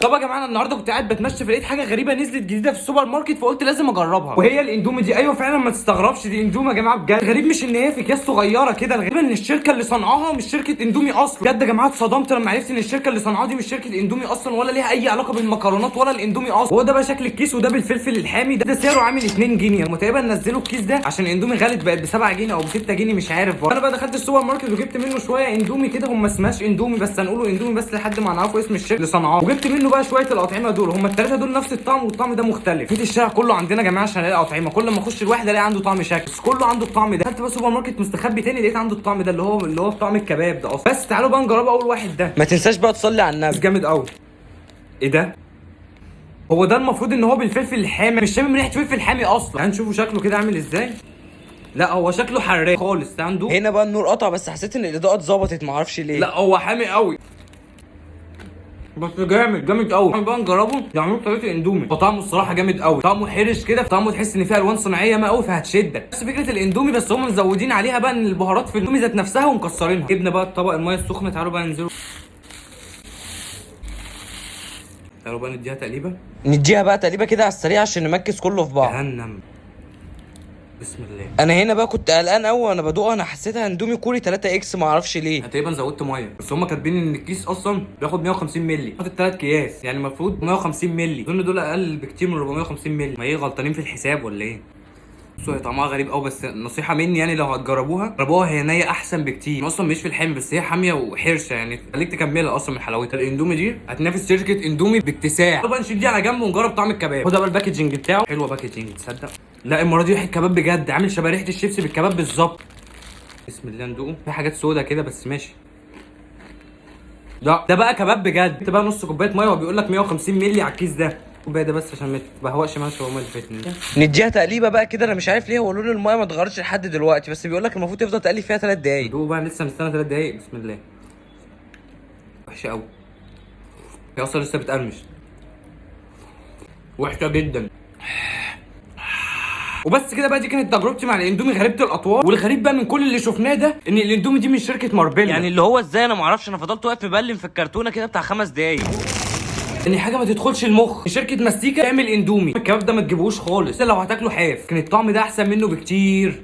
طب يا جماعة، انا النهارده كنت قاعد بتمشى فلقيت حاجة غريبة نزلت جديدة في السوبر ماركت، فقلت لازم اجربها، وهي الاندومي دي. ايوه فعلا ما تستغربش، دي اندومي يا جماعة بجد. الغريب مش ان هي في اكياس صغيرة كده، الغريب ان الشركة اللي صنعاها مش شركة اندومي اصلا. بجد يا جماعة اتصدمت لما عرفت ان الشركة اللي صنعاها دي مش شركة اندومي اصلا، ولا ليها اي علاقة بالمكرونات ولا الاندومي اصلا. هو ده بقى شكل الكيس، وده بالفلفل الحامي. ده سعره عامل 2 جنيه. هم تقريبا نزلوا الكيس ده عشان اندومي غلت، بقت ب 7 جنيه او ب 6 جنيه مش عارف برضه. انا بقى دخلت السوبر ماركت وجبت منه شوية اندومي كده، هم ما اسمهاش اندومي بس هنقوله اندومي بس لحد ما نعرفوا اسم الشركة اللي صنعاه. وجبت منه بقى شوية الاطعمة دول، هم الثلاثة دول نفس الطعم والطعم ده مختلف. في الشارع كله عندنا يا جماعة عشان الاقي اطعمه، كل ما اخش الواحد الاقي عنده طعم شكل، بس كله عنده الطعم ده. دخلت بقى سوبر ماركت مستخبي تاني لقيت عنده الطعم ده اللي هو طعم الكباب ده اصلا. بس تعالوا بقى نجربه. اول واحد ده ما تنساش بقى تصلي على النبي. بس جامد قوي. ايه ده؟ هو ده المفروض ان هو بالفلفل الحامي، مش شامم ريحه فلفل حامي اصلا. هنشوفه شكله كده عامل ازاي. لا هو شكله حراق خالص عنده. هنا بقى النور قطع، بس حسيت ان الاضاءة اتظبطت معرفش ليه. لا هو حامي قوي بس جامد جامد قوي. بقى نجربه، يعملوا بطريقة الاندومي، فطعمه الصراحة جامد قوي. طعمه حرش كده، طعمه تحس ان فيه الوان صناعية ما قوي فهتشدك. بس فكرة الاندومي، بس هم مزودين عليها بقى ان البهارات في الاندومي ذات نفسها ومكسرينها. جبنا بقى الطبق المية السخنة، تعالوا بقى ننزلوا، تعالوا بقى نديها تقليبه. نديها بقى تقليبه كده على السريع عشان نمكس كله في بعض. جهنم. بسم الله. انا هنا بقى كنت قلقان قوي وانا بدوقها، انا حسيتها اندومي كوري 3 X معرفش ليه. انا تقريبا زودت مية، بس هم كاتبين ان الكيس اصلا بياخد 150 مللي، حاطط 3 اكياس يعني المفروض 150 مللي. اظن دول اقل بكتير من 450 مللي. ما ايه، غلطانين في الحساب ولا ايه؟ بصوا هي طعمها غريب قوي، بس نصيحة مني يعني لو هتجربوها جربوها هي نيه احسن بكتير. أنا اصلا مش في الحامي، بس هي حامية وحرشه يعني خليك تكملها اصلا من حلاوتها. الاندومي دي هتنافس شركة اندومي باكتساح. طبعا نشيل دي على جنب ونجرب طعم الكباب. خد بقى ال packaging بتاعه، حلوة packaging تصدق. لا المرة دي ريحه كباب بجد، عامل شبه ريحه الشيبسي بالكباب بالظبط. بسم الله ندوقه. في حاجات سودا كده بس ماشي. لا ده بقى كباب بجد. انت بقى نص كوباية مية، وبيقول لك 150 مللي على الكيس ده. الكوباية ده بس عشان ما تبهوقش معايا الشاورما اللي فاتت. نديها تقليبه بقى كده. انا مش عارف ليه هو لون المايه ما اتغيرش لحد دلوقتي، بس بيقول لك المفروض تفضل تقلب فيها 3 دقايق. دوق بقى، لسه مستنى 3 دقايق. بسم الله. وحشة قوي هي اصلا، لسه بتقرمش، وحشة جدا. وبس كده بقى، دي كانت تجربتي مع الاندومي غريبة الاطوار. والغريب بقى من كل اللي شفناه ده ان الاندومي دي من شركة ماربيلا، يعني اللي هو ازاي انا معرفش، انا فضلت واقف مبلم في الكرتونه كده بتاع 5 دقايق. ان حاجة ما تدخلش المخ، شركة ماستيكا تعمل اندومي. الكباب ده ما تجيبوش خالص لو هتاكله حاف، كان الطعم ده احسن منه بكتير.